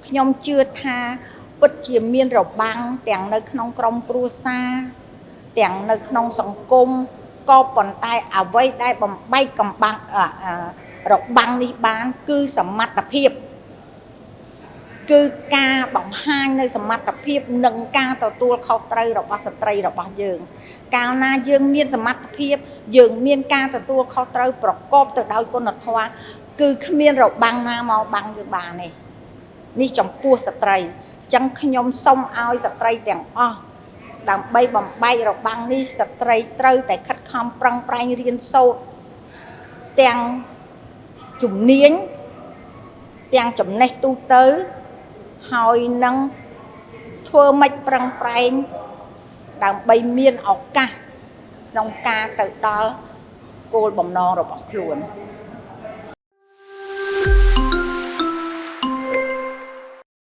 ខ្ញុំជឿថាពិតជាមានរបាំងទាំងនៅក្នុងក្រុមគ្រួសារទាំងនៅក្នុងសង្គមក៏ប៉ុន្តែអ្វីដែលបំបែកកំបាំងរបាំងនេះបាន គឺសមត្ថភាពគឺការបង្ហាញនៅសមត្ថភាពនិងការទទួលខុសត្រូវរបស់ស្ត្រីរបស់យើង កាលណាយើងមានសមត្ថភាពយើងមានការទទួលខុសត្រូវប្រកបទៅដោយគុណធម៌គឺគ្មានរបាំងណាមកបាំងយើងបានទេនេះចំពោះស្ត្រីអញ្ចឹងខ្ញុំសូមឲ្យស្ត្រីទាំងអស់ដើម្បីបំបែករបាំងនេះស្ត្រីត្រូវតែខិតខំប្រឹងប្រែងរៀនសូត្រទាំងជំនាញទាំងចំណេះទូទៅហើយនឹងធ្វើម៉េចប្រឹងប្រែងដើម្បីមានឱកាសក្នុងការទៅដល់គោលបំណងរបស់ខ្លួន។